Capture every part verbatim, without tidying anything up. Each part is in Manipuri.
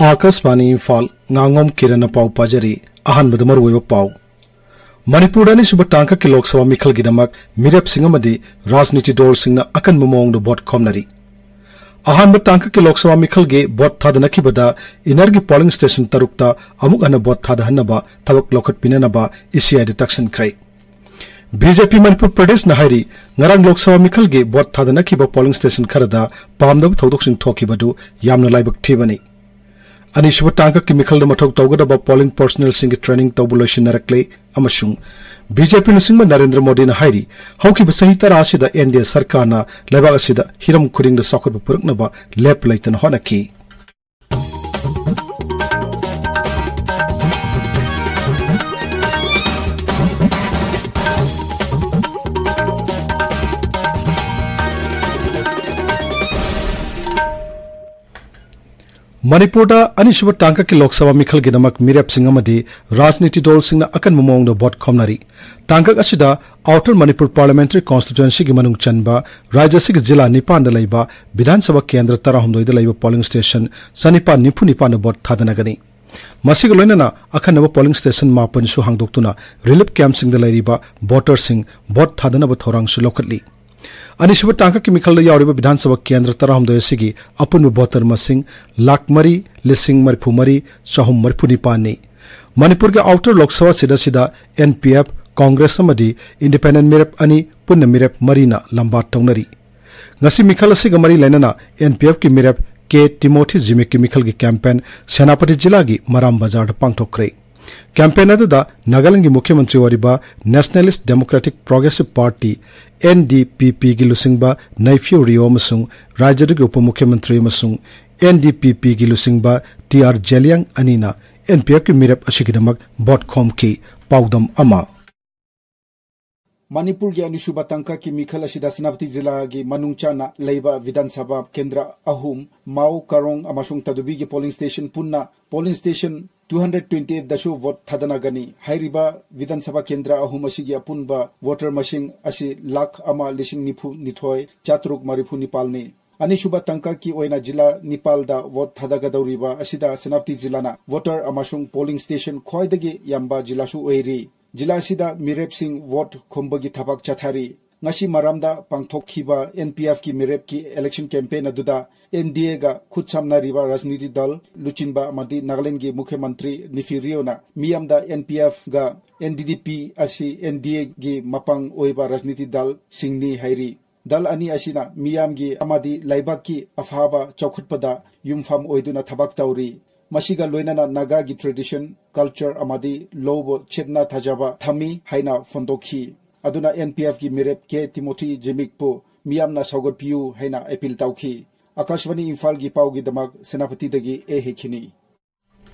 ꯑꯥꯀꯥꯁꯕꯥꯅꯤ ꯏꯝꯐꯥꯜ, ꯉꯥꯉꯣꯝ ꯀꯤꯔꯟꯅ ꯄꯥꯎ ꯄꯥꯖꯔꯤ꯫ ꯑꯍꯥꯟꯕꯗ ꯃꯔꯨꯑꯣꯏꯕ ꯄꯥꯎ꯫ ꯃꯅꯤꯄꯨꯔꯗ ꯑꯅꯤꯁꯨꯕ ꯇꯥꯡꯀꯛꯀꯤ ꯂꯣꯛ ꯁꯚꯥ ꯃꯤꯈꯜꯒꯤꯗꯃꯛ ꯃꯤꯔꯦꯞꯁꯤꯡ ꯑꯃꯗꯤ ꯔꯥꯖꯅꯤꯇꯤ ꯗꯜꯁꯤꯡꯅ ꯑꯀꯟꯕ ꯃꯑꯣꯡꯗ ꯚꯣꯠ ꯈꯣꯝꯅꯔꯤ꯫ ꯑꯍꯥꯟꯕ ꯇꯥꯡꯀꯛꯀꯤ ꯂꯣꯛ ꯁꯚꯥ ꯃꯤꯈꯜꯒꯤ ꯚꯣꯠ ꯊꯥꯗꯅꯈꯤꯕꯗ ꯏꯟꯅꯔꯒꯤ ꯄꯣꯂꯤꯡ ꯁ꯭ꯇꯦꯁꯟ ꯇꯔꯨꯛꯇ ꯑꯃꯨꯛ ꯍꯟꯅ ꯚꯣꯠ ꯊꯥꯗꯍꯟꯅꯕ ꯊꯕꯛ ꯂꯧꯈꯠꯄꯤꯅꯅꯕ ꯏ ꯁꯤ ꯑꯥꯏꯗ ꯇꯛꯁꯤꯟꯈ꯭ꯔꯦ꯫ ꯕꯤ ꯖꯦ ꯄꯤ ꯃꯅꯤꯄꯨꯔ ꯄ꯭ꯔꯗꯦꯁꯅ ꯍꯥꯏꯔꯤ, ꯉꯔꯥꯡ ꯂꯣꯛ ꯁꯚꯥ ꯃꯤꯈꯜꯒꯤ ꯚꯣꯠ ꯊꯥꯗꯅꯈꯤꯕ ꯄꯣꯂꯤꯡ ꯁ꯭ꯇꯦꯁꯟ ꯈꯔꯗ ꯄꯥꯝꯗꯕ ꯊꯧꯗꯣꯛꯁꯤꯡ ꯊꯣꯛꯈꯤꯕꯗꯨ ꯌꯥꯝꯅ ꯂꯥꯏꯕꯛ ꯊꯤꯕꯅꯤ꯫ ꯑꯅꯤꯁꯨꯕ ꯇꯥꯡꯀꯛꯀꯤ ꯃꯤꯈꯜꯗ ꯃꯊꯧ ꯇꯧꯒꯗꯕ ꯄꯣꯂꯤꯡ ꯄꯔꯁꯅꯦꯜꯁꯤꯡꯒꯤ ꯇ꯭ꯔꯦꯅꯤꯡ ꯇꯧꯕ ꯂꯣꯏꯁꯤꯟꯅꯔꯛꯂꯦ ꯑꯃꯁꯨꯡ ꯕꯤ ꯖꯦ ꯄꯤ ꯂꯨꯆꯤꯡꯕ ꯅꯔꯦꯟꯗ꯭ꯔ ꯃꯣꯗꯤꯅ ꯍꯥꯏꯔꯤ, ꯍꯧꯈꯤꯕ ꯆꯍꯤ ꯇꯔꯥ ꯑꯁꯤꯗ ꯑꯦꯟ ꯗꯤ ꯑꯦ ꯁꯔꯀꯥꯔꯅ ꯂꯩꯕꯥꯛ ꯑꯁꯤꯗ ꯍꯤꯔꯝ ꯈꯨꯗꯤꯡꯗ ꯆꯥꯎꯈꯠꯄ ꯄꯨꯔꯛꯅꯕ ꯂꯦꯞ ꯂꯩꯇꯅ ꯍꯣꯠꯅꯈꯤ꯫ ꯃꯅꯤꯄꯨꯔꯗ ꯑꯅꯤꯁꯨꯕ ꯇꯥꯡꯀꯛꯀꯤ ꯂꯣꯛ ꯁꯚꯥ ꯃꯤꯈꯜꯒꯤꯗꯃꯛ ꯃꯤꯔꯦꯞꯁꯤꯡ ꯑꯃꯗꯤ ꯔꯥꯖꯅꯤꯇꯤ ꯗꯜꯁꯤꯡꯅ ꯑꯀꯟꯕ ꯃꯑꯣꯡꯗ ꯚꯣꯠ ꯈꯣꯝꯅꯔꯤ꯫ ꯇꯥꯡꯀꯛ ꯑꯁꯤꯗ ꯑꯥꯎꯇꯔ ꯃꯅꯤꯄꯨꯔ ꯄꯥꯔꯂꯤꯌꯥꯃꯦꯟꯇꯔꯤ ꯀꯣꯟꯁꯇꯤꯇ꯭ꯋꯦꯟꯁꯤꯒꯤ ꯃꯅꯨꯡ ꯆꯟꯕ ꯔꯥꯖ꯭ꯌ ꯑꯁꯤꯒꯤ ꯖꯤꯂꯥ ꯅꯤꯄꯥꯟꯗ ꯂꯩꯕ ꯕꯤꯙꯥꯟ ꯁꯚꯥ ꯀꯦꯟꯗ꯭ꯔ ꯇꯔꯥꯍꯨꯝꯗꯣꯏꯗ ꯂꯩꯕ ꯄꯣꯂꯤꯡ ꯁ꯭ꯇꯦꯁꯟ ꯆꯅꯤꯄꯥꯟ ꯅꯤꯐꯨ ꯅꯤꯄꯥꯟꯗ ꯚꯣꯠ ꯊꯥꯗꯅꯒꯅꯤ꯫ ꯃꯁꯤꯒ ꯂꯣꯏꯅꯅ ꯑꯈꯟꯅꯕ ꯄꯣꯂꯤꯡ ꯁ꯭ꯇꯦꯁꯟ ꯃꯥꯄꯟꯁꯨ ꯍꯥꯡꯗꯣꯛꯇꯨꯅ ꯔꯤꯂꯤꯐ ꯀꯦꯝꯞꯁꯤꯡꯗ ꯂꯩꯔꯤꯕ ꯚꯣꯇꯔꯁꯤꯡ ꯚꯣꯠ ꯊꯥꯗꯅꯕ ꯊꯧꯔꯥꯡꯁꯨ ꯂꯧꯈꯠꯂꯤ꯫ ꯑꯅꯤꯁꯨꯕ ꯇꯥꯡꯀꯛꯀꯤ ꯃꯤꯈꯜꯗ ꯌꯥꯎꯔꯤꯕ ꯕꯤꯙꯥꯟ ꯁꯚꯥ ꯀꯦꯟꯗ꯭ꯔ ꯇꯔꯥꯍꯨꯝꯗꯣꯏ ꯑꯁꯤꯒꯤ ꯑꯄꯨꯟꯕ ꯚꯣꯇꯔ ꯃꯁꯤꯡ ꯂꯥꯈ ꯃꯔꯤ ꯂꯤꯁꯤꯡ ꯃꯔꯤꯐꯨ ꯃꯔꯤ ꯆꯍꯨꯝ ꯃꯔꯤꯐꯨ ꯅꯤꯄꯥꯟꯅꯤ꯫ ꯃꯅꯤꯄꯨꯔꯒꯤ ꯑꯥꯎꯇꯔ ꯂꯣꯛ ꯁꯚꯥ ꯁꯤꯠ ꯑꯁꯤꯗ ꯑꯦꯟ ꯄꯤ ꯑꯦꯐ, ꯀꯣꯡꯒ꯭ꯔꯦꯁ ꯑꯃꯗꯤ ꯏꯟꯗꯤꯄꯦꯟꯗꯦꯟꯠ ꯃꯤꯔꯦꯞ ꯑꯅꯤ, ꯄꯨꯟꯅ ꯃꯤꯔꯦꯞ ꯃꯔꯤꯅ ꯂꯝꯕꯥ ꯇꯧꯅꯔꯤ꯫ ꯉꯁꯤ ꯃꯤꯈꯜ ꯑꯁꯤꯒ ꯃꯔꯤ ꯂꯩꯅꯅ ꯑꯦꯟ ꯄꯤ ꯑꯦꯐꯀꯤ ꯃꯤꯔꯦꯞ ꯀꯦ ꯇꯤꯃꯣꯊꯤ ꯖꯤꯃꯤꯛꯀꯤ ꯃꯤꯈꯜꯒꯤ ꯀꯦꯝꯄꯦꯟ ꯁꯦꯅꯥꯄꯇꯤ ꯖꯤꯂꯥꯒꯤ ꯃꯔꯥꯝ ꯕꯖꯥꯔꯗ ꯄꯥꯡꯊꯣꯛꯈ꯭ꯔꯦ꯫ ꯀꯦꯝꯄꯦꯟ ꯑꯗꯨꯗ ꯅꯥꯒꯥꯂꯦꯟꯗꯒꯤ ꯃꯨꯈ꯭ꯌ ꯃꯟꯇ꯭ꯔꯤ ꯑꯣꯏꯔꯤꯕ nationalist democratic progressive party, N D P ꯄꯤꯒꯤ ꯂꯨꯆꯤꯡꯕ ꯅꯩꯐꯤꯎ ꯔꯤꯑꯣ ꯑꯃꯁꯨꯡ ꯔꯥꯖ꯭ꯌꯗꯨꯒꯤ ꯎꯄ ꯃꯨꯈ꯭ꯌ ꯃꯟꯇ꯭ꯔꯤ ꯑꯃꯁꯨꯡ ꯑꯦꯟ ꯗꯤ ꯄꯤ ꯄꯤꯒꯤ ꯂꯨꯆꯤꯡꯕ ꯇꯤ ꯑꯥꯔ ꯖꯦꯂꯤꯌꯥꯡ ꯑꯅꯤꯅ ꯑꯦꯟ ꯄꯤ ꯑꯦꯐꯀꯤ ꯃꯤꯔꯦꯞ ꯑꯁꯤꯒꯤꯗꯃꯛ ꯚꯣꯠ ꯈꯣꯝꯈꯤ꯫ ꯄꯥꯎꯗꯝ ꯑꯃ꯫ ꯃꯅꯤꯄꯨꯔꯒꯤ ꯑꯅꯤꯁꯨꯕ ꯇꯥꯡꯀꯛꯀꯤ ꯃꯤꯈꯜ ꯑꯁꯤꯗ ꯁꯦꯅꯥꯄꯇꯤ ꯖꯤꯂꯥꯒꯤ ꯃꯅꯨꯡ ꯆꯟꯅ ꯂꯩꯕ ꯕꯤꯙꯥꯟ ꯁꯚꯥ ꯀꯦꯟꯗ꯭ꯔ ꯑꯍꯨꯝ, ꯃꯥꯎ, ꯀꯥꯔꯣꯡ ꯑꯃꯁꯨꯡ ꯇꯥꯗꯨꯕꯤꯒꯤ ꯄꯣꯂꯤꯡ ꯁ꯭ꯇꯦꯁꯟ ꯄꯨꯟꯅ polling station two hundred twenty ꯑꯩꯠꯇꯁꯨ ꯚꯣꯠ ꯊꯥꯗꯅꯒꯅꯤ꯫ ꯍꯥꯏꯔꯤꯕ ꯕꯤꯙꯥꯟ ꯁꯚꯥ ꯀꯦꯟꯗ꯭ꯔ ꯑꯍꯨꯝ ꯑꯁꯤꯒꯤ ꯑꯄꯨꯟꯕ ꯚꯣꯇꯔ ꯃꯁꯤꯡ ꯑꯁꯤ ꯂꯥꯈ ꯑꯃ ꯂꯤꯁꯤꯡ ꯅꯤꯐꯨ ꯅꯤꯊꯣꯏ ꯆꯥꯇ꯭ꯔꯨꯛ ꯃꯔꯤꯐꯨ ꯅꯤꯄꯥꯜꯅꯤ꯫ ꯑꯅꯤꯁꯨꯕ ꯇꯥꯡꯀꯛꯀꯤ ꯑꯣꯏꯅ ꯖꯤꯂꯥ ꯅꯤꯄꯥꯜꯗ ꯚꯣꯠ ꯊꯥꯗꯒꯗꯧꯔꯤꯕ ꯑꯁꯤꯗ ꯁꯦꯅꯥꯄꯇꯤ ꯖꯤꯂꯥꯅ ꯚꯣꯇꯔ ꯑꯃꯁꯨꯡ ꯄꯣꯂꯤꯡ ꯁ꯭ꯇꯦꯁꯟ ꯈ꯭ꯋꯥꯏꯗꯒꯤ ꯌꯥꯝꯕ ꯖꯤꯂꯥꯁꯨ ꯑꯣꯏꯔꯤ꯫ ꯖꯤꯂꯥ ꯑꯁꯤꯗ ꯃꯤꯔꯦꯞꯁꯤꯡ ꯚꯣꯠ ꯈꯣꯝꯕꯒꯤ ꯊꯕꯛ ꯆꯠꯊꯔꯤ꯫ ꯉꯁꯤ ꯃꯔꯥꯝꯗ ꯄꯥꯡꯊꯣꯛꯈꯤꯕ ꯑꯦꯟ ꯄꯤ ꯑꯦꯐꯀꯤ ꯃꯤꯔꯦꯞꯀꯤ ꯏꯂꯦꯛꯁꯟ ꯀꯦꯝꯄꯦꯟ ꯑꯗꯨꯗ ꯑꯦꯟ ꯗꯤ ꯑꯦꯒ ꯈꯨꯠꯁꯝꯅꯔꯤꯕ ꯔꯥꯖꯅꯤꯇꯤ ꯗꯜ ꯂꯨꯆꯤꯡꯕ ꯑꯃꯗꯤ ꯅꯥꯒꯥꯂꯦꯟꯗꯒꯤ ꯃꯨꯈ꯭ꯌ ꯃꯟꯇ꯭ꯔꯤ ꯅꯤꯐꯤ ꯔꯤꯑꯣꯅ ꯃꯤꯌꯥꯝꯗ ꯑꯦꯟ ꯄꯤ ꯑꯦꯐꯒ ꯑꯦꯟ ꯗꯤ ꯗꯤ ꯄꯤ ꯑꯁꯤ ꯑꯦꯟ ꯗꯤ ꯑꯦꯒꯤ ꯃꯄꯥꯡ ꯑꯣꯏꯕ ꯔꯥꯖꯅꯤꯇꯤ ꯗꯜꯁꯤꯡꯅꯤ ꯍꯥꯏꯔꯤ꯫ ꯗꯜ ꯑꯅꯤ ꯑꯁꯤꯅ ꯃꯤꯌꯥꯝꯒꯤ ꯑꯃꯗꯤ ꯂꯩꯕꯥꯛꯀꯤ ꯑꯐꯕ ꯆꯥꯎꯈꯠꯄꯗ ꯌꯨꯝꯐꯝ ꯑꯣꯏꯗꯨꯅ ꯊꯕꯛ ꯇꯧꯔꯤ꯫ ꯃꯁꯤꯒ ꯂꯣꯏꯅꯅ ꯅꯥꯒꯥꯒꯤ ꯇ꯭ꯔꯦꯗꯤꯁꯟ, ꯀꯜꯆꯔ ꯑꯃꯗꯤ ꯂꯣꯕꯨ ꯆꯦꯠꯅ ꯊꯥꯖꯕ ꯊꯝꯃꯤ ꯍꯥꯏꯅ ꯐꯣꯡꯗꯣꯛꯈꯤ꯫ ꯑꯗꯨꯅ ꯑꯦꯟ ꯄꯤ ꯑꯦꯐꯀꯤ ꯃꯤꯔꯦꯞ ꯀꯦ ꯇꯤꯃꯣꯊꯤ ꯖꯤꯃꯤꯛꯄꯨ ꯃꯤꯌꯥꯝꯅ ꯁꯧꯒꯠꯄꯤꯌꯨ ꯍꯥꯏꯅ ꯑꯦꯄꯤꯜ ꯇꯧꯈꯤ꯫ ꯑꯀꯥꯁꯕꯥꯅꯤ ꯏꯝꯐꯥꯜꯒꯤ ꯄꯥꯎꯒꯤꯗꯃꯛ ꯁꯦꯅꯥꯄꯇꯤꯗꯒꯤ ꯑꯦ ꯍꯦꯈꯤꯅꯤ꯫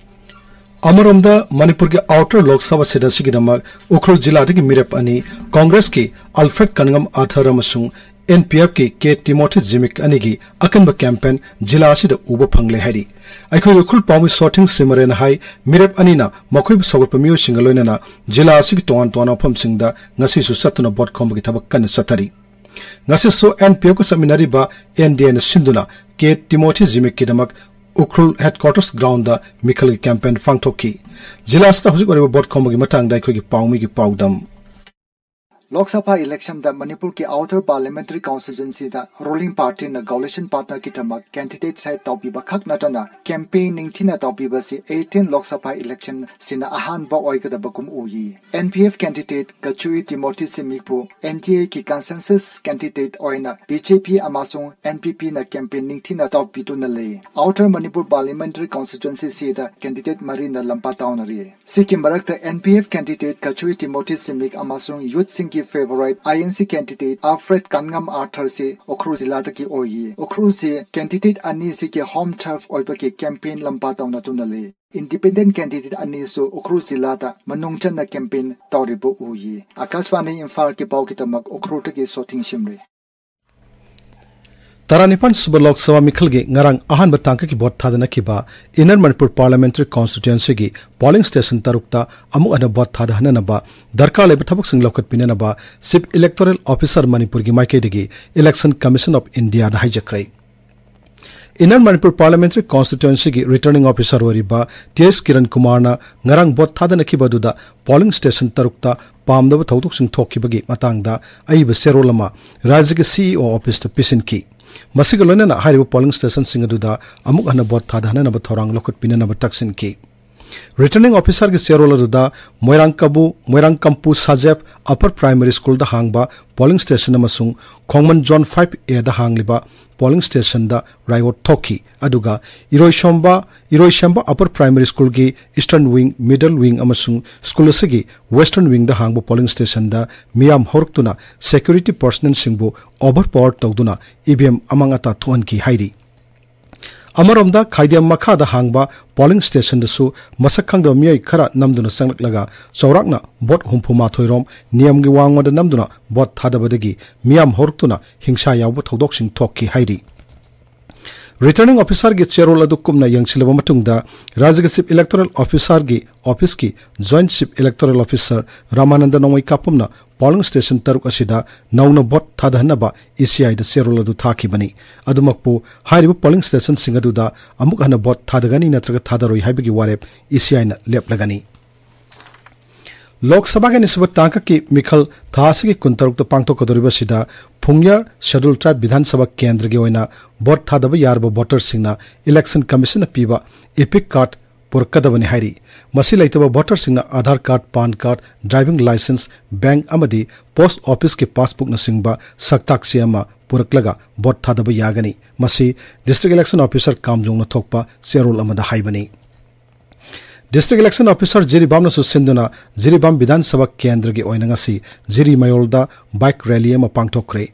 ꯑꯃꯔꯣꯝꯗ ꯃꯅꯤꯄꯨꯔꯒꯤ ꯑꯥꯎꯇꯔ ꯂꯣꯛ ꯁꯚꯥ ꯁꯤꯠ ꯑꯁꯤꯒꯤꯗꯃꯛ ꯎꯈ꯭ꯔꯨꯜ ꯖꯤꯂꯥꯗꯒꯤ ꯃꯤꯔꯦꯞ ꯑꯅꯤ, ꯀꯣꯡꯒ꯭ꯔꯦꯁꯀꯤ ꯑꯜꯐ꯭ꯔꯦꯗ ꯀꯟꯉꯝ ꯑꯥꯊꯔ ꯑꯃꯁꯨꯡ ꯑꯦꯟ ꯄꯤ ꯑꯦꯐꯀꯤ ꯀꯦ ꯇꯤꯃꯣꯊꯤ ꯖꯤꯃꯤꯛ ꯑꯅꯤꯒꯤ ꯑꯀꯟꯕ ꯀꯦꯝꯄꯦꯟ ꯖꯤꯂꯥ ꯑꯁꯤꯗ ꯎꯕ ꯐꯪꯂꯦ ꯍꯥꯏꯔꯤ꯫ ꯑꯩꯈꯣꯏꯒꯤ ꯎꯈ꯭ꯔꯨꯜ ꯄꯥꯎꯃꯤ ꯁꯣꯊꯤꯡ ꯁꯤꯃꯔꯦꯟ ꯍꯥꯏ, ꯃꯤꯔꯦꯞ ꯑꯅꯤꯅ ꯃꯈꯣꯏꯕꯨ ꯁꯧꯒꯠꯄ ꯃꯤꯑꯣꯏꯁꯤꯡꯒ ꯂꯣꯏꯅꯅ ꯖꯤꯂꯥ ꯑꯁꯤꯒꯤ ꯇꯣꯉꯥꯟ ꯇꯣꯉꯥꯟꯕ ꯃꯐꯝꯁꯤꯡꯗ ꯉꯁꯤꯁꯨ ꯆꯠꯇꯨꯅ ꯚꯣꯠ ꯈꯣꯝꯕꯒꯤ ꯊꯕꯛ ꯀꯟꯅ ꯆꯠꯊꯔꯤ꯫ ꯉꯁꯤꯁꯨ ꯑꯦꯟ ꯄꯤ ꯑꯦꯐꯀ ꯆꯠꯃꯤꯟꯅꯔꯤꯕ ꯑꯦꯟ ꯗꯤ ꯑꯦꯅ ꯁꯤꯟꯗꯨꯅ ꯀꯦ ꯇꯤꯃꯣꯊꯤ ꯖꯤꯃꯤꯛꯀꯤꯗꯃꯛ ꯎꯈ꯭ꯔꯨꯜ ꯍꯦꯗꯀ꯭ꯋꯥꯇꯔꯁ ꯒ꯭ꯔꯥꯎꯟꯗ ꯃꯤꯈꯜꯒꯤ ꯀꯦꯝꯄꯦꯟ ꯄꯥꯡꯊꯣꯛꯈꯤ꯫ ꯖꯤꯂꯥ ꯑꯁꯤꯗ ꯍꯧꯖꯤꯛ ꯑꯣꯏꯔꯤꯕ ꯚꯣꯠ ꯈꯣꯝꯕꯒꯤ ꯃꯇꯥꯡꯗ ꯑꯩꯈꯣꯏꯒꯤ ꯄꯥꯎꯃꯤꯒꯤ ꯄꯥꯎꯗꯝ꯫ ꯂꯣꯛ ꯁꯚꯥ ꯏꯂꯦꯛꯁꯟꯗ ꯃꯅꯤꯄꯨꯔꯒꯤ ꯑꯥꯎꯇꯔ ꯄꯥꯔꯂꯤꯌꯥꯃꯦꯟꯇꯔꯤ ꯀꯟꯁꯇꯤꯇ꯭ꯌꯨꯑꯦꯟꯁꯤꯗ ꯔꯨꯂꯤꯡ ꯄꯥꯔꯇꯤꯅ ꯀꯣꯑꯣꯂꯤꯁꯟ ꯄꯥꯔꯠꯅꯔꯒꯤꯗꯃꯛ ꯀꯦꯟꯗꯤꯗꯦꯠ ꯁꯦꯠ ꯇꯧꯕꯤꯕ ꯈꯛ ꯅꯠꯇꯅ ꯀꯦꯝꯄꯦꯟ ꯅꯤꯡꯊꯤꯅ ꯇꯧꯕꯤꯕꯁꯤ ꯑꯩꯠꯇꯤꯟ ꯂꯣꯛ ꯁꯚꯥ ꯏꯂꯦꯛꯁꯟꯁꯤꯅ ꯑꯍꯥꯟꯕ ꯑꯣꯏꯒꯗꯕꯒꯨꯝ ꯎꯏ꯫ N P F candidate Kachui Timothy ꯖꯤꯃꯤꯛꯄꯨ ꯑꯦꯟ ꯗꯤ ꯑꯦꯒꯤ ꯀꯟꯁꯦꯟꯁꯁ ꯀꯦꯟꯗꯤꯗꯦꯠ ꯑꯣꯏꯅ ꯕꯤ ꯖꯦ ꯄꯤ ꯑꯃꯁꯨꯡ ꯑꯦꯟ ꯄꯤ ꯄꯤꯅ ꯀꯦꯝꯄꯦꯟ ꯅꯤꯡꯊꯤꯅ ꯇꯧꯕꯤꯗꯨꯅ ꯂꯩ꯫ ꯑꯥꯎꯇꯔ ꯃꯅꯤꯄꯨꯔ ꯄꯥꯔꯂꯤꯌꯥꯃꯦꯟꯇꯔꯤ ꯀꯟꯁꯇꯤꯇ꯭ꯌꯨꯑꯦꯟꯁꯤꯗ ꯀꯦꯟꯗꯤꯗꯦꯠ ꯃꯔꯤꯅ ꯂꯝꯄꯥꯛ ꯇꯥꯎꯅꯔꯤ꯫ ꯁꯤꯒꯤ ꯃꯔꯛꯇ N P F candidate Kachui Timothy Zimik ꯑꯃꯁꯨꯡ ꯌꯨꯠꯁꯤꯡꯒꯤ favourite I N C candidate Alfred Kanngam ꯑꯥꯔꯊꯔꯁꯤ ꯎꯈ꯭ꯔꯨꯜ ꯖꯤꯂꯥꯗꯒꯤ ꯑꯣꯏꯌꯦ꯫ ꯎꯈ꯭ꯔꯨꯜꯁꯤ ꯀꯦꯟꯗꯤꯗꯦꯠ ꯑꯅꯤꯁꯤꯒꯤ ꯍꯣꯝ ꯇꯔꯐ ꯑꯣꯏꯕꯒꯤ ꯀꯦꯝꯄꯦꯟ ꯂꯝꯄꯥꯛ ꯇꯧꯅꯗꯨꯅ ꯂꯩ꯫ ꯏꯟꯗꯤꯄꯦꯟꯗꯦꯟꯠ ꯀꯦꯟꯗꯤꯗꯦꯠ ꯑꯅꯤꯁꯨ ꯎꯈ꯭ꯔꯨꯜ ꯖꯤꯂꯥꯗ ꯃꯅꯨꯡ ꯆꯟꯅ ꯀꯦꯝꯄꯦꯟ ꯇꯧꯔꯤꯕ ꯎꯏ꯫ ꯑꯀꯥꯁꯕꯥꯅꯤ ꯏꯝꯐꯥꯜꯒꯤ ꯄꯥꯎꯒꯤꯗꯃꯛ ꯎꯈ꯭ꯔꯨꯜꯗꯒꯤ ꯁꯣꯊꯤꯡ ꯁꯤꯝꯔꯤ꯫ ꯇꯔꯥꯅꯤꯄꯥꯟ ꯁꯨꯕ ꯂꯣꯛ ꯁꯚꯥ ꯃꯤꯈꯜꯒꯤ ꯉꯔꯥꯡ ꯑꯍꯥꯟꯕ ꯇꯥꯡꯀꯛꯀꯤ ꯚꯣꯠ ꯊꯥꯗꯅꯈꯤꯕ ꯏꯟꯅꯔ ꯃꯅꯤꯄꯨꯔ ꯄꯥꯔꯂꯤꯌꯥꯃꯦꯟꯇꯔꯤ ꯀꯣꯟꯁꯇꯤꯇ꯭ꯋꯦꯟꯁꯤꯒꯤ ꯄꯣꯂꯤꯡ ꯁ꯭ꯇꯦꯁꯟ ꯇꯔꯨꯛꯇ ꯑꯃꯨꯛ ꯍꯟꯅ ꯚꯣꯠ ꯊꯥꯗꯍꯟꯅꯅꯕ ꯗꯔꯀꯥꯔ ꯂꯩꯕ ꯊꯕꯛꯁꯤꯡ ꯂꯧꯈꯠꯄꯤꯅꯅꯕ ꯆꯤꯐ ꯏꯂꯦꯛꯇꯣꯔꯦꯜ ꯑꯣꯐꯤꯁꯥꯔ ꯃꯅꯤꯄꯨꯔꯒꯤ ꯃꯥꯏꯀꯩꯗꯒꯤ ꯏꯂꯦꯛꯁꯟ ꯀꯃꯤꯁꯟ ꯑꯣꯐ ꯏꯟꯗꯤꯌꯥꯗ ꯍꯥꯏꯖꯈ꯭ꯔꯦ꯫ ꯏꯟꯅꯔ ꯃꯅꯤꯄꯨꯔ ꯄꯥꯔꯂꯤꯌꯥꯃꯦꯟꯇꯔꯤ ꯀꯣꯟꯁꯇꯤꯇ꯭ꯋꯦꯟꯁꯤꯒꯤ ꯔꯤꯇꯔꯅꯤꯡ ꯑꯣꯐꯤꯁꯥꯔ ꯑꯣꯏꯔꯤꯕ ꯇꯤ ꯑꯦꯁ ꯀꯤꯔꯟ ꯀꯨꯃꯥꯔꯅ ꯉꯔꯥꯡ ꯚꯣꯠ ꯊꯥꯗꯅꯈꯤꯕ ꯑꯗꯨꯗ ꯄꯣꯂꯤꯡ ꯁ꯭ꯇꯦꯁꯟ ꯇꯔꯨꯛꯇ ꯄꯥꯝꯗꯕ ꯊꯧꯗꯣꯛꯁꯤꯡ ꯊꯣꯛꯈꯤꯕꯒꯤ ꯃꯇꯥꯡꯗ ꯑꯏꯕ ꯆꯦꯔꯣꯜ ꯑꯃ ꯔꯥꯖ꯭ꯌꯒꯤ ꯁꯤ ꯏ ꯑꯣ ꯑꯣꯐꯤꯁꯇ ꯄꯤꯁꯤꯟꯈꯤ꯫ ꯃꯁꯤꯒ ꯂꯣꯏꯅꯅ ꯍꯥꯏꯔꯤꯕ ꯄꯣꯂꯤꯡ ꯁ꯭ꯇꯦꯁꯟꯁꯤꯡ ꯑꯗꯨꯗ ꯑꯃꯨꯛ ꯍꯟꯅ ꯚꯣꯠ ꯊꯥꯗꯍꯟꯅꯕ ꯊꯧꯔꯥꯡ ꯂꯧꯈꯠꯄꯤꯅꯅꯕ ꯇꯛꯁꯤꯟꯈꯤ꯫ ꯔꯤꯇꯔꯅꯤꯡ ꯑꯣꯐꯤꯁꯥꯔꯒꯤ ꯆꯦꯔꯣꯜ ꯑꯗꯨꯗ ꯃꯣꯏꯔꯥꯡꯀꯝꯕꯨ, ꯃꯣꯏꯔꯥꯡꯀꯝꯄꯨ ꯁꯥꯖꯦꯞ ꯑꯄꯔ ꯄ꯭ꯔꯥꯏꯃꯔꯤ ꯁ꯭ꯀꯨꯜꯗ ꯍꯥꯡꯕ ꯄꯣꯂꯤꯡ ꯁ꯭ꯇꯦꯁꯟ ꯑꯃꯁꯨꯡ ꯈꯣꯡꯃꯟ ꯖꯣꯟ ꯐꯥꯏꯚ ꯑꯦꯗ ꯍꯥꯡꯂꯤꯕ ꯄꯣꯂꯤꯡ ꯁ꯭ꯇꯦꯁꯟꯗ ꯔꯥꯏꯑꯣꯠ ꯊꯣꯛꯈꯤ꯫ ꯑꯗꯨꯒ ꯏꯔꯣꯏꯁꯣꯝꯕ, ꯏꯔꯣꯏꯁꯦꯝꯕ ꯑꯄꯔ ꯄ꯭ꯔꯥꯏꯃꯔꯤ ꯁ꯭ꯀꯨꯜꯒꯤ ꯏꯁꯇꯔꯟ ꯋꯤꯡ, ꯃꯤꯗꯜ ꯋꯤꯡ ꯑꯃꯁꯨꯡ ꯁ꯭ꯀꯨꯜ ꯑꯁꯤꯒꯤ ꯋꯦꯁꯇꯔꯟ ꯋꯤꯡꯗ ꯍꯥꯡꯕ ꯄꯣꯂꯤꯡ ꯁ꯭ꯇꯦꯁꯟꯗ ꯃꯤꯌꯥꯝ ꯍꯧꯔꯛꯇꯨꯅ ꯁꯦꯀ꯭ꯌꯨꯔꯤꯇꯤ ꯄꯔꯁꯅꯦꯜꯁꯤꯡꯕꯨ ꯑꯣꯚꯔ ꯄꯥꯋꯔ ꯇꯧꯗꯨꯅ ꯏ ꯚꯤ ꯑꯦꯝ ꯑꯃꯥꯡ ꯑꯇꯥ ꯊꯣꯛꯍꯟꯈꯤ ꯍꯥꯏꯔꯤ꯫ ꯑꯃꯔꯣꯝꯗ ꯈꯥꯏꯗꯦꯝ ꯃꯈꯥꯗ ꯍꯥꯡꯕ ꯄꯣꯂꯤꯡ ꯁ꯭ꯇꯦꯁꯟꯗꯁꯨ ꯃꯁꯛ ꯈꯪꯗꯕ ꯃꯤꯑꯣꯏ ꯈꯔ ꯅꯝꯗꯨꯅ ꯆꯪꯂꯛꯂꯒ ꯆꯥꯎꯔꯥꯛꯅ ꯚꯣꯠ ꯍꯨꯝꯐꯨ ꯃꯥꯊꯣꯏ ꯔꯣꯝ ꯅꯤꯌꯝꯒꯤ ꯋꯥꯡꯃꯗ ꯅꯝꯗꯨꯅ ꯚꯣꯠ ꯊꯥꯗꯕꯗꯒꯤ ꯃꯤꯌꯥꯝ ꯍꯧꯔꯛꯇꯨꯅ ꯍꯤꯡꯁꯥ ꯌꯥꯎꯕ ꯊꯧꯗꯣꯛꯁꯤꯡ ꯊꯣꯛꯈꯤ ꯍꯥꯏꯔꯤ꯫ ꯔꯤꯇꯔꯅꯤꯡ ꯑꯣꯐꯤꯁꯥꯔꯒꯤ ꯆꯦꯔꯣꯜ ꯑꯗꯨ ꯀꯨꯞꯅ ꯌꯦꯡꯁꯤꯜꯂꯕ ꯃꯇꯨꯡꯗ ꯔꯥꯖ꯭ꯌꯒꯤ ꯆꯤꯐ ꯏꯂꯦꯛꯇꯣꯔꯦꯜ ꯑꯣꯐꯤꯁꯥꯔꯒꯤ ꯑꯣꯐꯤꯁꯀꯤ joint chief electoral officer Ramananda ꯅꯣꯡꯃꯩꯀꯥꯄꯝꯅ ꯄꯣꯂꯤꯡ ꯁ꯭ꯇꯦꯁꯟ ꯇꯔꯨꯛ ꯑꯁꯤꯗ ꯅꯧꯅ ꯚꯣꯠ ꯊꯥꯗꯍꯟꯅꯕ ꯏ ꯁꯤ ꯑꯥꯏꯗ ꯆꯦꯔꯣꯜ ꯑꯗꯨ ꯊꯥꯈꯤꯕꯅꯤ꯫ ꯑꯗꯨꯃꯛꯄꯨ ꯍꯥꯏꯔꯤꯕ ꯄꯣꯂꯤꯡ ꯁ꯭ꯇꯦꯁꯟꯁꯤꯡ ꯑꯗꯨꯗ ꯑꯃꯨꯛ ꯍꯟꯅ ꯚꯣꯠ ꯊꯥꯗꯒꯅꯤ ꯅꯠꯇ꯭ꯔꯒ ꯊꯥꯗꯔꯣꯏ ꯍꯥꯏꯕꯒꯤ ꯋꯥꯔꯦꯞ ꯏ ꯁꯤ ꯑꯥꯏꯅ ꯂꯦꯞꯂꯒꯅꯤ꯫ ꯂꯣꯛ ꯁꯚꯥꯒꯤ ꯑꯅꯤꯁꯨꯕ ꯇꯥꯡꯀꯛꯀꯤ ꯃꯤꯈꯜ ꯊꯥ ꯑꯁꯤꯒꯤ ꯀꯨꯟꯇꯔꯨꯛꯇ ꯄꯥꯡꯊꯣꯛꯀꯗꯧꯔꯤꯕꯁꯤꯗ ꯐꯨꯡꯌꯥꯔ ꯁꯦꯗꯨꯜ ꯇ꯭ꯔꯥꯏꯕ ꯕꯤꯙꯥꯟ ꯁꯚꯥ ꯀꯦꯟꯗ꯭ꯔꯒꯤ ꯑꯣꯏꯅ ꯚꯣꯠ ꯊꯥꯗꯕ ꯌꯥꯔꯕ ꯚꯣꯇꯔꯁꯤꯡꯅ ꯏꯂꯦꯛꯁꯟ ꯀꯃꯤꯁꯟꯅ ꯄꯤꯕ ꯏꯄꯤꯛ ꯀꯥꯔꯗ ꯄꯨꯔꯛꯀꯗꯕꯅꯤ ꯍꯥꯏꯔꯤ꯫ ꯃꯁꯤ ꯂꯩꯇꯕ ꯚꯣꯇꯔꯁꯤꯡꯅ Aadhaar card, PAN card, driving licence, bank ꯑꯃꯗꯤ ꯄꯣꯁꯠ ꯑꯣꯐꯤꯁꯀꯤ ꯄꯥꯁꯕꯨꯛꯅꯆꯤꯡꯕ ꯁꯛꯇꯥꯛ ꯆꯦ ꯑꯃ ꯄꯨꯔꯛꯂꯒ ꯚꯣꯠ ꯊꯥꯗꯕ ꯌꯥꯒꯅꯤ꯫ ꯃꯁꯤ ꯗꯤꯁꯇ꯭ꯔꯤꯛ ꯏꯂꯦꯛꯁꯟ ꯑꯣꯐꯤꯁꯥꯔ ꯀꯥꯝꯖꯣꯡꯅ ꯊꯣꯛꯄ ꯆꯦꯔꯣꯜ ꯑꯃꯗ ꯍꯥꯏꯕꯅꯤ꯫ ꯗꯤꯁꯇ꯭ꯔꯤꯛ ꯏꯂꯦꯛꯁꯟ ꯑꯣꯐꯤꯁꯥꯔ ꯖꯤꯔꯤꯕꯥꯝꯅꯁꯨ ꯁꯤꯟꯗꯨꯅ ꯖꯤꯔꯤꯕꯥꯝ ꯕꯤꯙꯥꯟ ꯁꯚꯥ ꯀꯦꯟꯗ꯭ꯔꯒꯤ ꯑꯣꯏꯅ ꯉꯁꯤ ꯖꯤꯔꯤ ꯃꯌꯣꯜꯗ ꯕꯥꯏꯛ ꯔꯦꯂꯤ ꯑꯃ ꯄꯥꯡꯊꯣꯛꯈ꯭ꯔꯦ꯫